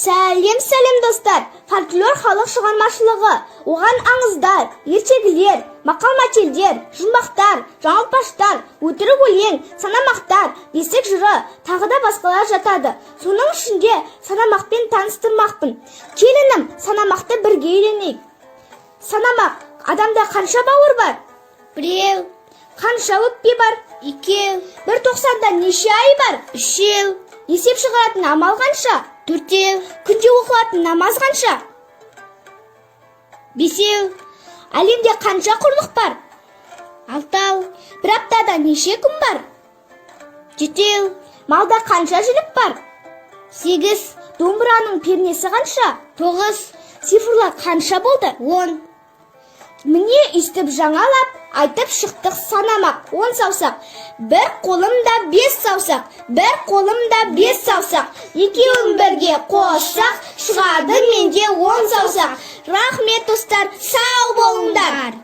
Сәлем, сәлем, достар! Фольклор — халық шығармашылығы. Оған аңыздар, ертегілер, мақал мәтелдер, жұмбақтар, жаңылтпаштар, өтірік өлең, санамақтар, бесік жыры, тағы да басқалар жатады. Соның ішінде санамақпен таныстырмақпын. Келінім, санамақты бірге үйренейік. Санамақ: адамда қанша бауыр бар? Біреу. Қанша өкпе бар? Екеу. Бір тоқсанда неше ай бар? Үшеу. Есеп шығаратын амал қанша? Төртеу. Күнде оқылатын намаз қанша? Бесеу. Әлемде қанша құрлық бар? Алтау. Бір аптада неше күн бар? Жетеу. Малда қанша жілік бар? Сегіз. Домбыраның пернесі қанша? 9. Цифрлар қанша болды? 10. Міне, өйстіп жаңалап айтып шықтық санамақ. 10 саусақ, бір қолымда бес саусақ, бір қолымда бес саусақ, екеуін бірге қоссақ, шығады менде 10 саусақ. Рахмет, достар, сау болыңдар!